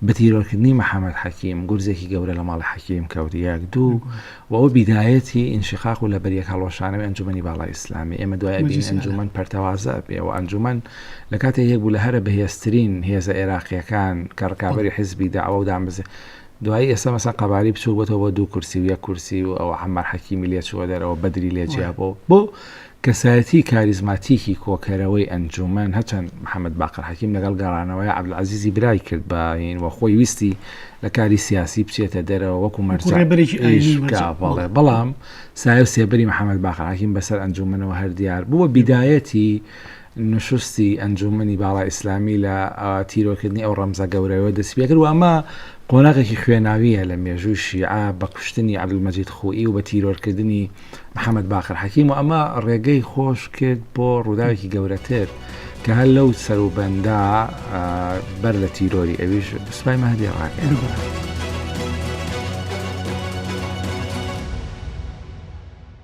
بە تیرۆرکردنی محەمەد حەکیم گورزێکی گەورە لە ماڵی حەکیم کەوت یەک دوو و ئەوە بیدایەتی ئینشقاق و لەبەریەک هەڵوەشانەوەی ئەنجومەنی باڵای ئیسلامی ئێمە دوای ئەبین ئەنجومەن پەرتەوازە بێ و ئەنجومەن لە کاتێک یەک بوو لە هەرە بەهێزترین هێزە عێراقیەکان کە ڕکابەری حزبی دەعوە و دامەزرێ دوایی ئێستا مەسەن قەبارەی بچوک بۆتەوە بۆ دوو کورسی و یەک کورسی و ئەوە عەمار حەکیمی لێ چووە دەرەوە بەدری لێ جیا بۆ بۆ کەسایەتی کاریزماتیکی کۆکەرەوەی ئەنجومەن هەرچەند محەمەد باقر حەکیم لەگەڵ گەڕانەوەی عەبدولعەزیزی برای کرد بە هین و خۆی ویستی لە کاری سیاسی بچێتە دەرەوە وەکو مەرجع ڕێبەرێکی ئیش ئایینی بکا مەرجع بەڵێ بەڵام سایە و سێبەری محەمەد باقر حەکیم بەسەر ئەنجومەنەوە هەر دیار بووە بیدایەتی نوشوستی ئەنجوومەنی باڵای ئیسلامی لە تیرۆرکردنی ئەو ڕەمزە گەورەیەوە دەستیپێکرد و ئەمە قۆناغێکی خوێناوییە لە مێژووی شیعە بە کوشتنی عەبدولمەجید خوئی و بە تیرۆرکردنی محەمەد باقر حەکیم و ئەمە ڕێگەی خۆش کرد بۆ ڕووداوێکی گەورەتر کە هەر لەو سەروبەندا بەر لە تیرۆری ئەویش سوپای مەهدی ڕاگەیاند.